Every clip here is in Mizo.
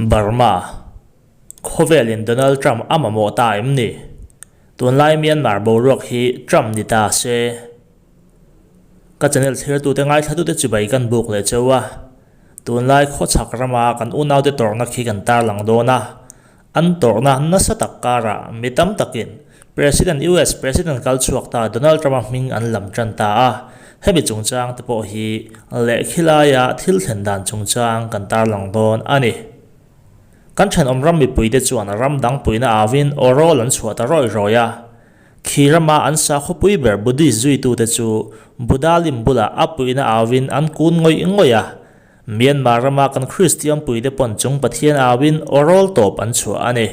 Burma, Khawvelin Donald Trump a mamawh ta em ni? Tunlai Myanmar boruak hi Trump ni ta se. Ka channel thirtute ngaithlatute chibai kan buk leh cheu a. Tunlai khawchhak rama kan unaute tawrhna khi kan tarlang dawn a. An tawrhna nasa tak karah mi tam takin President US President kal chhuak ta Donald Trump-a hming an lam tan ta a, hemi chungchang te pawh hi lehkhilaia thil thlen dan chungchang kan tarlang dawn a ni. Kan thenawm ram mipuite chuan ram dang puihna avin awrawl an chhuah ta rawih rawih a. Khi rama an sakhawpui ber Buddhist zuitute chu Buddha lim bulah a puihna avin an kun ngawih ngawih a. Myanmar rama kan Kristian puite pawn chung Pathian auin awrawl tawp an chhuah a ni.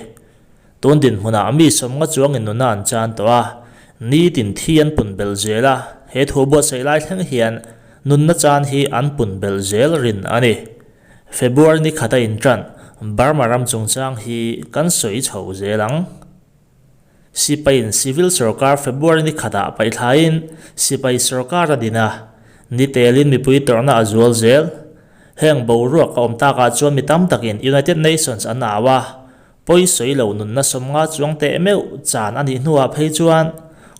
Tun dinhmunah mi sawmnga chuangin nuna an chan tawh a, nitin thi an pun belh zel a, he thu buatsaih lai thleng hian nunna chan hi an pun belh zel rin a ni. February ni khata inṭan Burma ram chungchang hi kan sawi chho zel ang. Sipaiin civil sorkar February ni khatah paihthlaiin sipai sorkar a din a, ni telin mipui tawrhna a zual zel. Heng boruak a awm takah chuan mi tam takin United Nations an au a, pawi sawi lo nunna sawmnga chuang teh meuh chan a nih hnuah phei chuan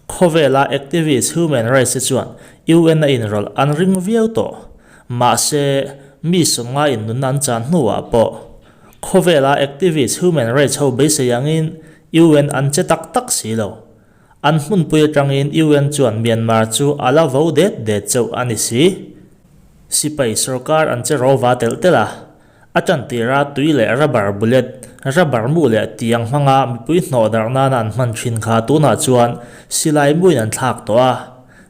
khawvela activist human rights te chuan UN a inrawlh an ring viau tawh. Mahse, mi sawmnga in nunna an chan hnuah pawh Khawvela activist human rights ho beisei angin UN an che tak tak si lo. An hmunpui atangin UN chuan Myanmar chu a la vo det det chauh a ni si. Sipai sorkar an che rova telh telh a, a tantira tui leh rubber bullet, rubber mu leh tiang hmanga mipui hnawh darh nana an hman thin kha tunah chuan silai muin an thlak tawh a,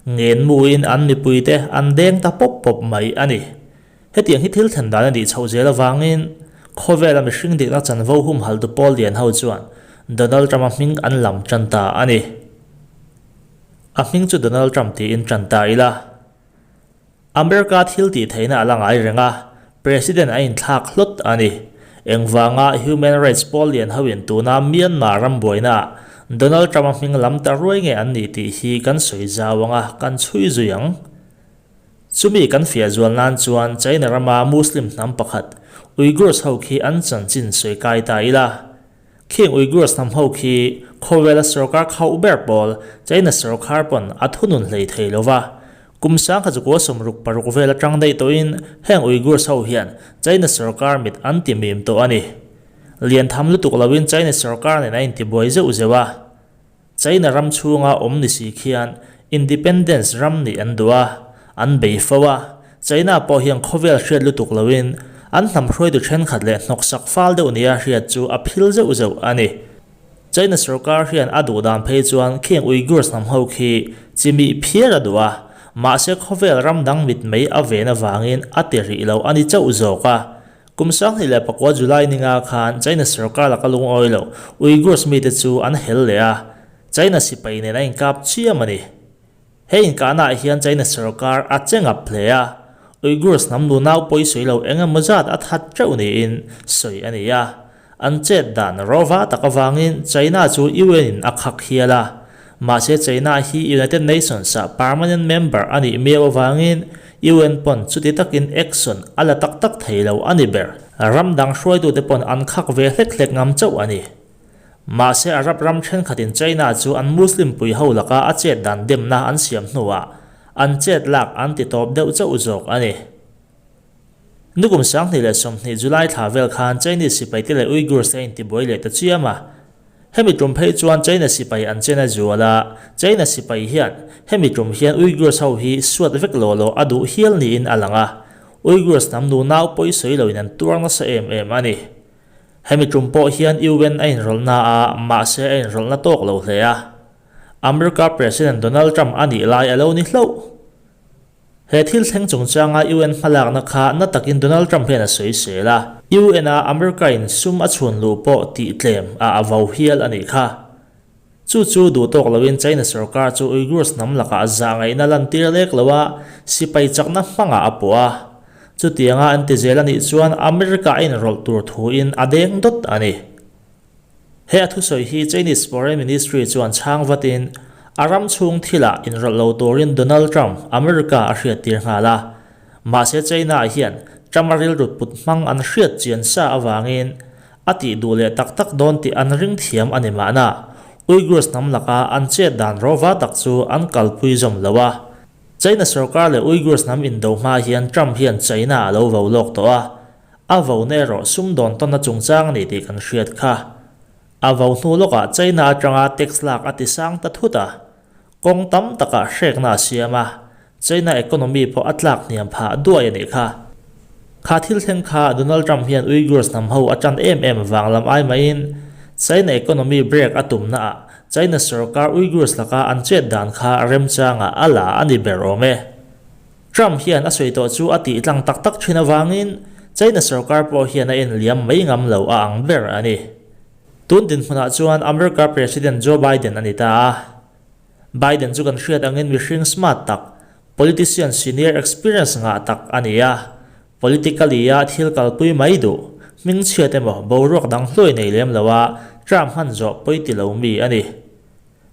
ngen muin an mipuite an deng ta pawp pawp mai a ni. Hetiang hi thil thlen dan a nih chhoh zel avangin khawvela mihring dikna chanvo humhaltu pawl lian ho chuan Donald Trump-a hming an lam tan ta a ni. A hming chu Donald Trump tiin tan ta ila. America thil tih theihna a la ngai reng a, President a inthlak hlawt a ni. Engvanga human rights pawl lian hoin tuna Myanmar ram buainaah Donald Trump-a hming lam ta ruai nge an nih tih hi kan sawi zau ang a, kan chhui zui ang. Chumi kan fiah zual nan chuan China rama Muslim hnam pakhat Uyghurs ho khi an chanchin sawi kai ta ila. Khing Uyghurs hnam ho khi khawvela sorkar khauh ber pawl China sorkhar pawn a thunun hlei thei lo va. Kum sangkhat zakua 66 vel atang daih tawhin heng Uyghurs ho hian China sorkar mit an ti mim tawh a ni. Lian tham lutuk loin China sorkar nen a intibuai zeuh zeuh a. China ram chhunga awm ni si khian Independence ram nih an duh a, an bei fo a. China pawh hian khawvel hriat lutuk loin an hnam hruaitu thenkhat leh hnawksak fal deuh nia hriat chu a phil zeuh zeuh a ni. China sorkar hian a duh dan phei chuan khing Uyghurs hnam ho khi chimih phiar a duh a, mahse khawvel ram dang mitmei a ven avangin a ti rih lo a ni chauh zawk a. Kum 2009 July ninga khan China sorkar laka lungawi lo Uyghurs mite chu an hel leh a, China sipai nen a inkap chiam a ni. He inkahnaah hian China sorkar a che ngap hle a, Uyghurs hnam nu nau pawi sawi lo eng emaw zat a that teuh niin sawi a ni a. An chet dan rawva tak avangin China chu UN in a khak hial a, mahse China hi United Nations-ah permanent member a nih miau avangin UN pawn chuti takin action a la tak tak thei lo a ni ber. Ram dang hruaitute pawn an khak ve hlek hlek ngam chauh a ni. Mahse Arab ram thenkhatin China chu an Muslim pui ho laka a chet dan demna an siam hnuah an chet lak an ti tawp deuh chauh zawk a ni. Nukum 2020 July thla vel khan Chinese sipaite leh Uyghurs te a intibuai leh ta chiam a. Hemi tum phei chuan China sipai an chen a zual a, China sipai hian hemi tum hian Uyghurs ho hi suat vek law law a duh hial niin a lang a, Uyghurs hnam nu nau pawi sawi loin an tuar nasa em em a ni. Hemi tum pawh hian UN a inrawlhna a, mahse a inrawlhna tawk lo hle a. America President Donald Trump a nih lai a lo ni hlauh. He thil thleng chungchanga UN hmalakna kha na takin Donald Trump hian a sawi sel a. UN-a America-in sum a chhun luh pawh tih tlem a a vau hial a nih kha. Chu chu duh tawk loin China sorkar chu Uyghurs hnam lakah a zah ngaihna lantir lek lo a, sipai chakna hmangah a pawh a. Chutianga an ti zel a nih chuan America a inrawlh tur thuin a deng dawt a ni. He a thusawi hi Chinese Foreign Ministry chuan chhang vatin a ram chhung thilah inrawlh lo turin Donald Trump America a hriattir nghal a. Mahse China hian Trump a rilrut put hmang an hriat chian sa avangin. A tih duh leh tak tak dawn tih an ring thiam a ni mahna, Uyghurs hnam laka an chet dan rawva tak chu an kalpui zawm lo a. China sorkar leh Uyghurs hnam indo hma hian Trump hian China a lo vo lawk tawh a, a vona erawh sumdawn tawnna chungchang a ni tih kan hriat kha. A vo hnu lawkah China atanga tax lak a ti sang ta thut a, kawng tam takah hrekna a siam a, China economy pawh a tlak hniam phah duai a nih kha. Kha thil thleng kha Donald Trump hian Uyghurs hnam ho a tan em em vang lam ai maiin China economy break a tumna ah China sorkar Uyghurs laka an chet dan kha remchangah a la a ni ber awm e. Trump hian a sawi tawh chu a tih tlang tak tak thin avangin China sorkar pawh hian a en liam mai ngam lo a ang ber a ni. Tun dinhmunah chuan America President Joe Biden a ni ta a. Biden chu kan hriat angin mihring smart tak, politician senior experience ngah tak a ni a. Politically a thil kalpui mai duh, hmingchhiat emaw boruak dang hluai nei lem lo a Trump hman zawh pawi ti lo mi a ni.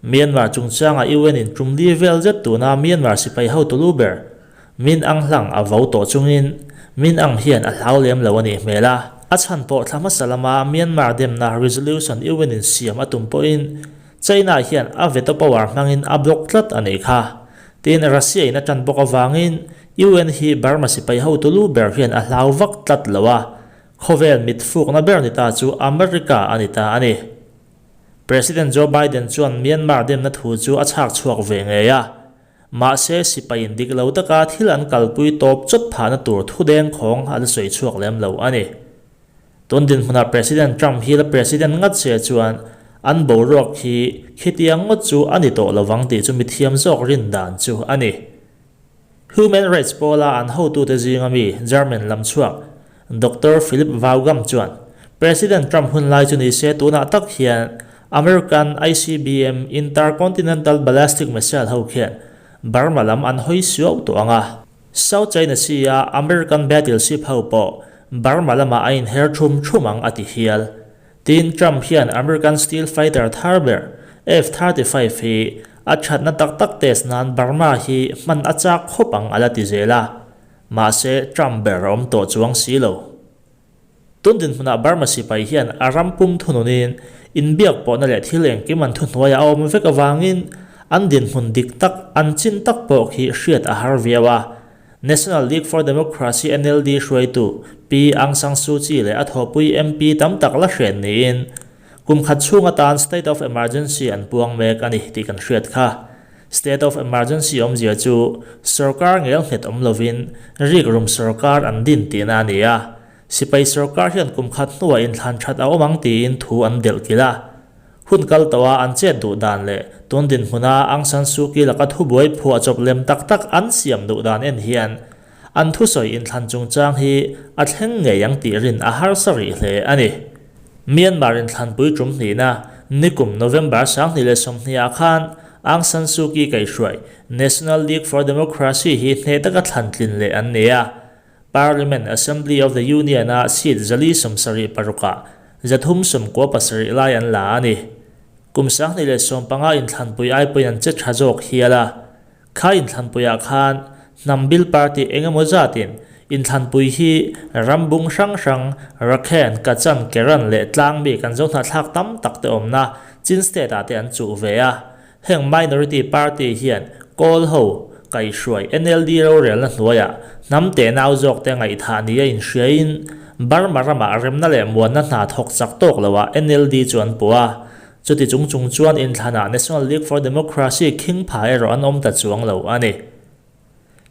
Myanmar chungchanga UN in tum li vel zet tuna Myanmar sipai hotu lu ber Min Aung Hlaing a vo tawh chungin Min Aung hian a hlau lem lo a nih hmel a. A chhan pawh thla hmasa lama Myanmar demna resolution UN in siam a tum pawhin China hian a veto power hmangin a block tlat a nih kha. Tin, Russia in a tan bawk avangin UN hi Burma sipai hotu lu ber hian a hlau vak tlat lo a, khawvel mit fukna ber ni ta chu America a ni ta a ni. President Joe Biden chuan Myanmar demna thu chu a chhak chhuak ve ngei a, mahse sipaiin dik lo taka thil an kalpui tawp chawt phahna tur thu dengkhawng an sawi chhuak lem lo a ni. Tun dinhmunah President Trump hi la President ngat se chuan an boruak hi khitiang ngawt chu a ni tawh lovang tih chu mithiam zawk rin dan chu a ni. Human Rights pawla an hotute zinga mi German lam chhuak Doctor Philip Vaugam chuan President Trump hun lai chu ni se tunah tak hian American ICBM Intercontinental Ballistic Missile ho khian Burma lam an hawi suau tawh ang a. South China Sea-a American battleship ho pawh Burma lamah a inher thum thum ang a ti hial. Tin, Trump hian American steel fighter thar ber F-35 hi a thatna tak tak test nan Burma hi hman a chak khawp ang a la ti zel a. Mahse, Trump ber a awm tawh chuang si lo. Tun dinhmunah Burma sipai hian a ram pum thununin inbiak pawhna leh thil engkim an thuhnuaiah a awm vek avangin an dinhmun dik tak, an chin tak pawh khi hriat a har viau a. National League for Democracy, NLD, hruaitu Pi Aung San Suu Kyi leh a thawhpui MP tam tak la hren niin kum khat chhung atan State of Emergency an puang mek a ni tih kan hriat kha. State of Emergency awmzia chu sorkar ngel nghet awm lovin rikrum sorkar an din tihna a ni a. Sipai sorkar hian kum khat hnuah inthlan that a awm ang tiin thu an delh kilh a. Hun kal tawha an chet duh dan leh tun dinhmuna Aung San Suu Kyi laka thubuai phuah chawp lem tak tak an siam duh dan en hian an thusawi inthlan chungchang hi a thleng ngei ang tih rin a harsa rih hle a ni. Myanmar inthlanpui tum hnihna nikum November 2020 ah khan Aung San Suu Kyi kaihhruai National League for Democracy hi hneh taka thlan tlin leh an ni a. Parliament Assembly of the Union-a seat 476 ah 397 lai an la a ni. Kum 2015 inthlanpui ai pawhin an che tha zawk hial a. Kha inthlanpuiah khan hnam bil party eng emaw zatin inthlanpui hi ram bung hrang hrang, Rakhine, Kachan, Karen leh Tlangmi kan zo hnahthlak tam tak te awmna Chin State-ah te an chuh ve a. Heng minority party hian Kawl ho kaihhruai NLD rorelna hnuaiah hnam tenau zawkte ngaihthah ni a inhriain Burma ramah remna leh muanna hna thawk chak tawk loah NLD chu an puh a. Chuti chung chung chuan inthlanah National League for Democracy khing pha erawh an awm ta chuang lo a ni.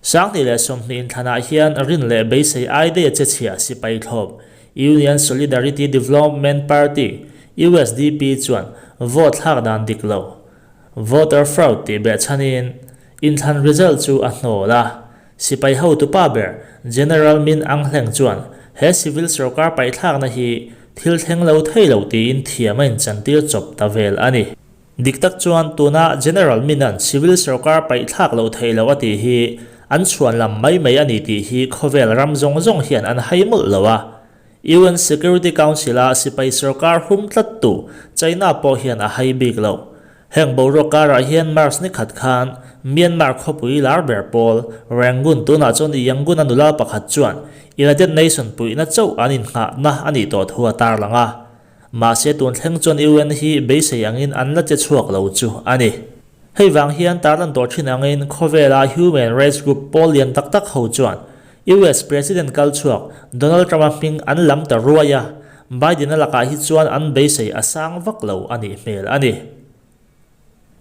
2020 inthlanah hian rin leh beisei ai daih a che chhia sipai thlawp Union Solidarity Development Party, USDP, chuan vote thlak dan dik lo, voter fraud tih behchhanin inthlan result chu a hnawl a. Sipai hotupa ber General Min Aung Hlaing chuan he civil sorkar paihthlakna hi thil thleng lo thei lo tiin thiam a inchantir chawp ta vel a ni. Dik tak chuan tuna General Min-a'n civil sorkar paihthlak loh theih loh a tih hi an chhuan lam mai mai a ni tih hi khawvel ram zawng zawng hian an hai mawlh lo a. UN Security Council-a sipai sorkar hum tlattu China pawh hian a hai bik lo. Heng boruak karah hian March ni khat khan Myanmar khawpui lar ber pawl Rangoon tunah chuan Yangon-a nula pakhat chuan United Nation puihna chauh an innghahna a nih tawh thu a tarlang a. Mahse tun thleng chuan UN hi beisei angin an la che chhuak lo chu a ni. Hei vang hian tarlan tawh thin angin khawvela human rights group pawl lian tak tak ho chuan US President kal chhuak Donald Trump-a hming an lam ta ruai a, Biden-a lakah hi chuan an beisei a sang vak lo a nih hmel a ni.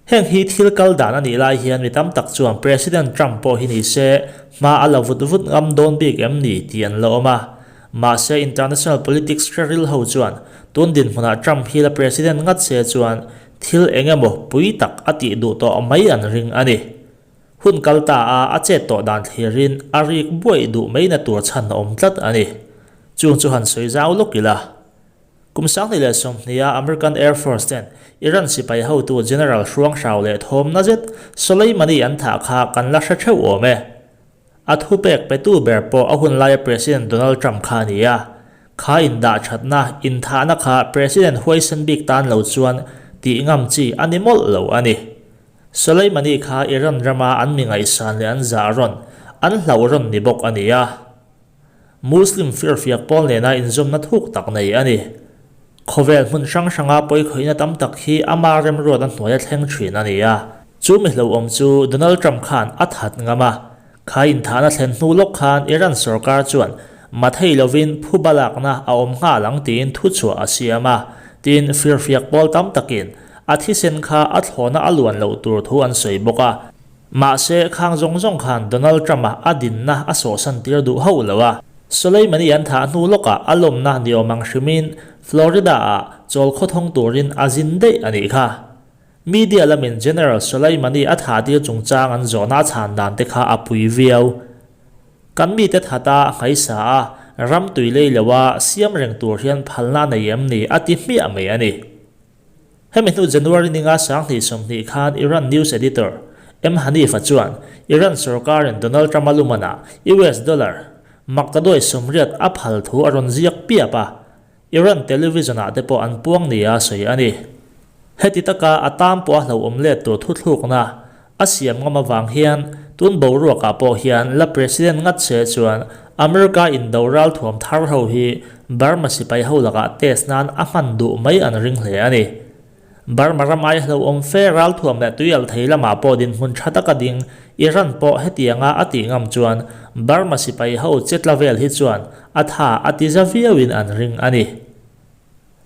Heng hi thil kal dan a nih lai hian mi tam tak chuan President Trump pawh hi ni se hma a la vut vut ngam dawn bik em ni tih an la awm a. Mahse international politics hre ril ho chuan tun dinhmunah Trump hi la President ngat se chuan thil eng emaw pui tak a tih duh tawh mai an ring a ni. Hun kal ta a a chet tawh dan thlirin a rik buaih duh maina tur chhan a awm tlat a ni. Chung chu han sawi zau lawk ila. Kum 2020-a American Air Force ten Iran sipai hotu General Hruang Hrau leh thawm na zet Soleimani an thah kha kan la hre theuh awm e. A thupek petu ber pawh a hun laia President Donald Trump kha a ni a. Kha indahthatna, inthahna kha President huaisen bik tan lo chuan tih ngam chi a ni mawlh lo a ni. Soleimani kha Iran rama an mi ngaihsan leh an zah rawn, an hlauh rawn ni bawk a ni a. Muslim firfiak pawl nena inzawmna thuk tak nei a ni. Khawvel hmun hrang hranga pawikhawihna tam tak hi ama remruatna hnuaia thleng thin a ni a. Chu mi hlauhawm chu Donald Trump khan a that ngam a. Kha inthahna thlen hnu lawk khan Iran sorkar chuan mathei lovin phuba lakna a awm nghal ang tiin thuchhuah a siam a. Tin, firfiak pawl tam takin a thisen kha a thlawhna a luan loh tur thu an sawi bawk a. Mahse, khang zawng zawng khan Donald Trump-a a dinna a sawhsan tir duh hauh lo a. Soleimani an thah hnu lawkah a lawmna ni awm ang hrimin Florida-ah chawl khawthawng turin a zin daih a nih kha. Media lamin General Soleimani a thah tir chungchang an zawhna a chhan dan te kha a pui viau. Kan mite that a, nghaisa a, ram tui lei lo a, siam reng tur hian phalna a nei em ni a ti hmiah mai a ni. Hemi hnu January ninga 2020 khan Iran news editor M Hanifa chuan Iran sorkarin Donald Trump-a lumanah US dollar maktaduai 80 a phal thu a rawn ziak piap a, Iran television-ah te pawh an puang nia sawi a ni. Heti taka a tan pawh a hlauhawm let tur thuthlukna a siam ngam avang hian tun boruakah pawh hian la President ngat se chuan America indo ralthuam thar ho hi Burma sipai ho lakah test nan a hman duh mai an ring hle a ni. Burma ram ai hlauhawm fe ralthuam leh tuial thei lamah pawh dinhmun tha taka ding Iran pawh hetianga a tih ngam chuan Burma sipai ho chetla vel hi chuan a tha a ti za viauin an ring a ni.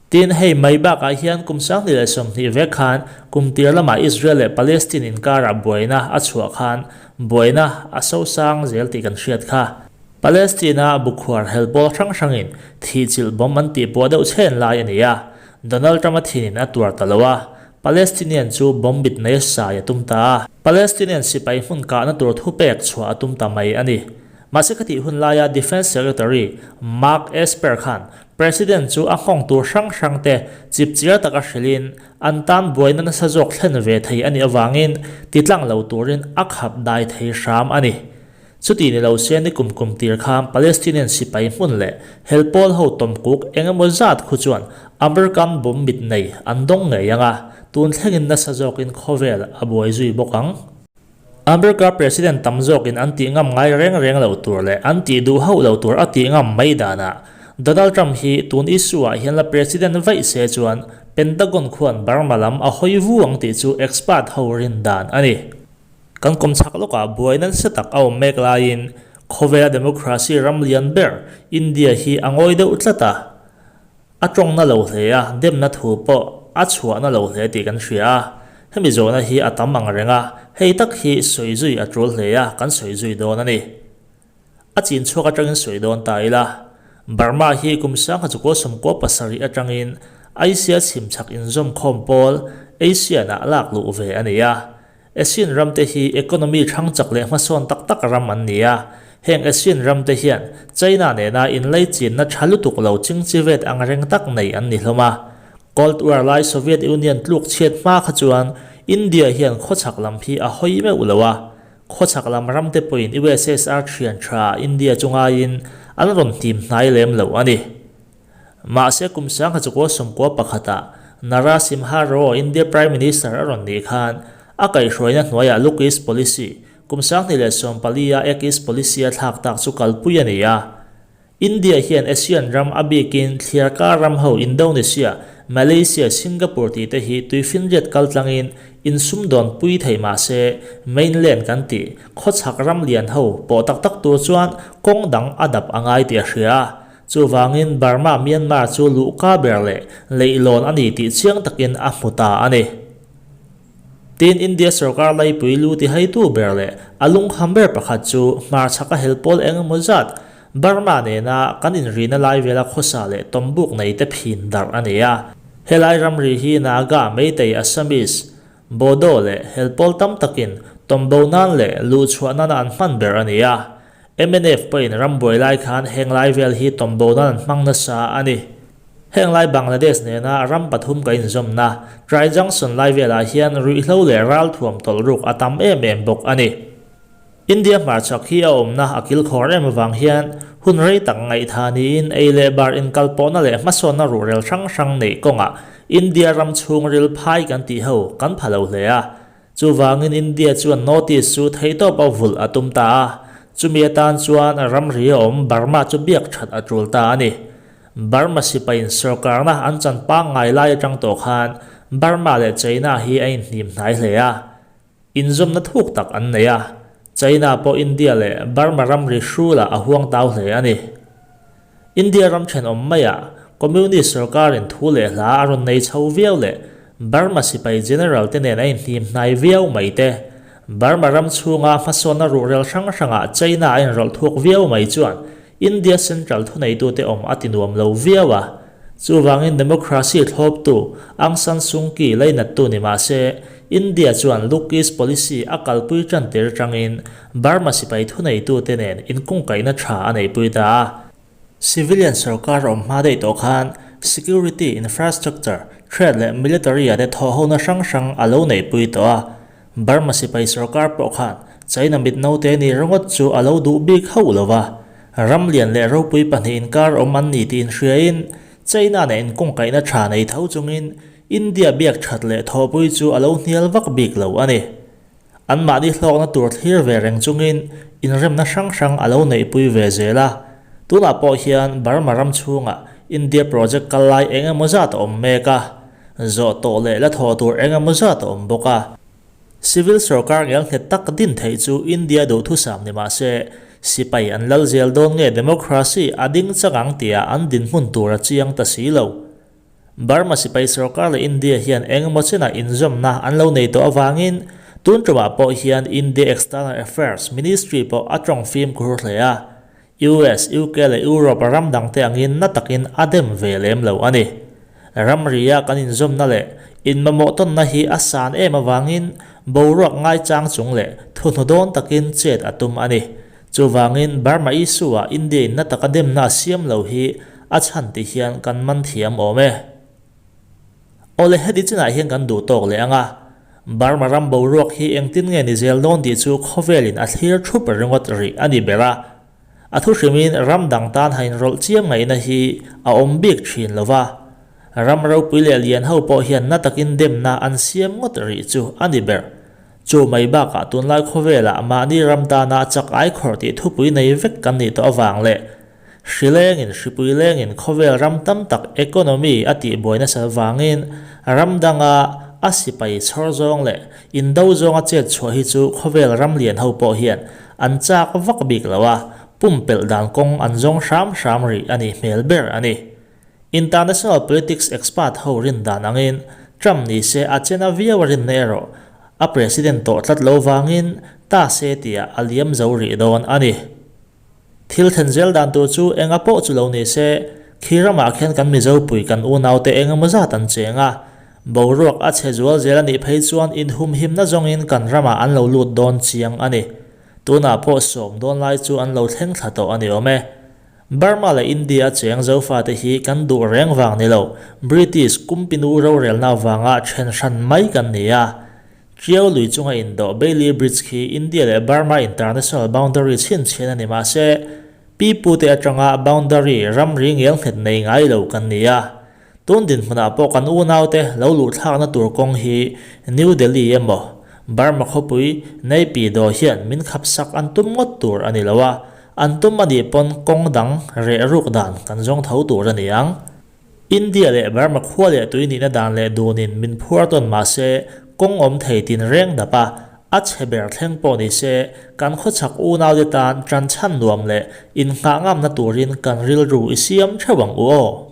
Tin, hei mai bakah hian kum 2020 vek khan kum tir lamah Israel leh Palestine inkarah buaina a chhuah khan buaina a sosang zel tih kan hriat kha. Palestine-a bukhuar hel pawl hrang hrangin thihchilh bomb an tihpuah deuh chhen lai a ni a, Donald Trump-a thinin a tuar ta lo a, Palestinian chu bomb bit nei sai a tum ta a, Palestinian sipai hmun kahna tur thupek chhuah a tum ta mai a ni. Mahse khatih hun laia Defence Secretary Mark Esper khan President chu a nghawng tur hrang hrang te chip chiar taka hrilhin an tan buaina nasa zawk thlen ve thei a nih avangin titlang lo turin a khap dai thei hram a ni. Chuti ni lo se ni kum kum tir khan Palestinian sipai hmun leh hel pawl ho tawmkuk eng emaw zat khu chuan American bomb mit nei an dawng ngei ang a, tun thlengin nasa zawkin khawvel a buai zui bawk ang. America President tam zawkin an tih ngam ngai reng reng lo tur leh an tih duh hauh lo tur a tih ngam mai danah Donald Trump hi tun issue ah hian la President vaih se chuan Pentagon khuan Burma lam a hawi vu ang tih chu expert ho rin dan a ni. Kan kawmchhak lawkah buai nasa tak a awm mek laiin khawvela democracy ram lian ber India hi a ngawi deuh tlat a. A tawngna lo hle a, demna thu pawh a chhuahna lo hle tih kan hria a. Hemi zawhna hi a tam ang reng a, hei tak hi sawi zui a tul hle a, kan sawi zui dawn a ni. A chin chhuak atangin sawi dawn ta ila, Burma hi kum 1997 atangin Asia chhimchhak inzawmkhawm pawl ASEAN-ah lak luh ve a ni a. Asian ramte hi economy hrang chak leh hmasawn tak tak ram an ni a, heng Asian ramte hian China nena inlaichinna tha lutuk lo chingchivet ang reng tak nei an ni hlawm a. Cold War lai Soviet Union tluk chhiat hma kha chuan India hian khawchhak lam hi a hawi meuh lo a, khawchhak lam ramte pawhin USSR thian tha India chu ngaiin an rawn hnim hnai lem lo a ni. Mahse kum 1991-ah Narasimha Rao India Prime Minister a rawn nih khan a kaihhruaina hnuaiah Look East Policy, kum 2014-a Act East Policy a thlak tak chu kalpui a ni a. India hian ASEAN ram a bikin thliarkar ram ho Indonesia, Malaysia, Singapore tih te hi tuifinriat kaltlangin insumdawn pui thei mah se, mainland kan tih khawchhak ram lian ho pawh tak tak tur chuan kawng dang a dap a ngai tih a hria a. Chuvangin Burma, Myanmar chu luhka ber leh leihlawn a ni tih chiang takin a hmu ta a ni. Tin, India sorkar laipui lu tihaitu ber leh a lungkham ber pakhat chu hmarchhaka hel pawl eng emaw zat Burma nena kan inrihna lai vela khawsa leh tawmbuk nei te phin darh a ni a. Helai ramri hi Naga, Meitei, Assamese, Bodo leh hel pawl tam takin tawmbo nan leh luhchhuah nana an hman ber a ni a. Mnf pawhin rambuai lai khan heng lai vel hi tawmbo nan an hmang nasa a ni. Heng lai Bangladesh nena ram pathum ka inzawmna Tri Junction lai velah hian ruihhlo leh ralthuam tawlh ruk a tam em em bawk a ni. India hmarchhak hi a awmna a kilkhawr em avang hian hun rei tak ngaihtha niin ei leh bar inkalpawhna leh hmasawnna ruhrel hrang hrang neih kawngah India ram chhungril phai kan tih ho kan pha lo hle a. Chuvangin India chuan notice chu theihtawp a vulh a tum ta a, chumi atan chuan ramri a awm Burma chu biak that a tul ta a ni. Burma sipaiin sorkarna an chan pangngai lai atang tawh khan Burma leh China hi a inhnim hnai hle a, inzawmna thuk tak an nei a, China pawh India leh Burma ramri hrulah a huang tau hle a ni. India ram thenawm maiah Communist sorkarin thu leh hla a rawn nei chho viau leh Burma sipai general te nen a inhnim hnai viau mai te, Burma ram chhunga hmasawnna ruhrel hrang hrangah China a inrawlh thuk viau mai chuan India central thuneitute awm a ti nuam lo viau a. Chuvangin democracy thlawptu Aung San Suu Kyi lainattu ni mah se, India chuan Look East policy a kalpui tan tir atangin Burma sipai thuneitute nen inkungkaihna tha a neihpui ta a. Civilian sorkar awm hma daih tawh khan security, infrastructure, trade leh military ah te thawhhona hrang hrang a lo neihpui tawh a. Burma sipai sorkar pawh khan China mit naute nih ringawt chu a lo duh bik hauh lo va. Ram lian leh ropui pahnih inkar awm an ni tih inhriain China nen inkungkaihna tha nei tho chungin India biak that leh thawhpui chu a lo hnial vak bik lo a ni. Anmahni hlawkna tur thlir ve reng chungin inremna hrang hrang a lo neihpui ve zel a. Tunah pawh hian Burma ram chhungah India project kal lai eng emaw zat a awm mek a, zawh tawh leh la thawh tur eng emaw zat a awm bawk a. Civil sorkar ngelnghet tak din theih chu India duhthusam ni mah se, sipai an lal zel dawn nge democracy a ding chang ang tia an dinhmun tur a chiang ta si lo. Burma sipai sorkar leh India hian eng emaw chenah inzawmna an lo nei tawh avangin tun tumah pawh hian India External Affairs Ministry pawh a tawng fimkhur hle a, US, UK leh Europe ram dangte angin na takin a dem ve lem lo a ni. Ramria kan inzawmna leh inmamawh tawnna hi a san em avangin boruak ngaichang chung leh thuhnu dawn takin chet a tum a ni. Chuvangin Burma issue-ah India-in na taka demna a siam lo hi a chhan ti hian kan man thiam awm e. Awle heti chinah hian kan duh tawk leh ang a, Burma ram boruak hi engtin nge ni zel dawn tih chu khawvelin a thlir thup ringawt rih a ni ber a. A thu hrimin ram dang tan ha inrawlh chiam ngaihna hi a awm bik thin lo va, ram ropui leh lian ho pawh hian na takin demna an siam ngawt rih chu a ni ber. Chu mai bakah tunlai khawvelah mahni ram tana chak ai khawrh tih thupui nei vek kan nih tawh avang leh hri lengin hripui lengin khawvel ram tam tak economy a tihbuai nasa vangin ram danga a sipai chhawr zawng leh indo zawnga chet chhuah hi chu khawvel ram lian ho pawh hian an chak vak bik lo a, pumpelh dan kawng an zawng hram hram rih a nih hmel ber a ni. International politics expert ho rin dan angin Trump ni se a chena viau a rinna erawh a president tawh tlat lo vangin ta se tia a liam zo rih dawn a ni. Thil thlen zel dan tur chu enga pawh chu lo ni se, khi ramah khian kan Mizopui kan unaute eng emaw zat an cheng a, boruak a chhe zual zel a nih phei chuan inhumhimna zawngin kan ramah an lo lut dawn chiang a ni. Tunah pawh sawm dawn lai chu an lo thleng thla tawh a ni awm e. Burma leh India a cheng Zofate hi kan duh reng vang ni lo, British kumpinu rorelna vanga then hran mai kan ni a. Tiau lui chunga indawh Bailey Bridge khi India leh Burma international boundary chhinchhian a ni mah se, pipute atanga boundary ramri ngelnghet nei ngai lo kan ni a. Tun dinhmunah pawh kan unaute lo luhthlakna tur kawng hi New Delhi emaw Burma khawpui Naypyidaw hian min khapsak an tum ngawt tur a ni lo a, an tum a nih pawn kawng dang reh ruk dan kan zawng tho tur a ni ang. India leh Burma khua leh tui nihna dan leh dunin min phuar tawn mah se, kawng awm thei tinreng dap a, a chhe ber thleng pawh ni se, kan khawchhak unaute tan ṭanchhan nuam leh innghah ngamna turin kan rilru i siam theuh ang u aw.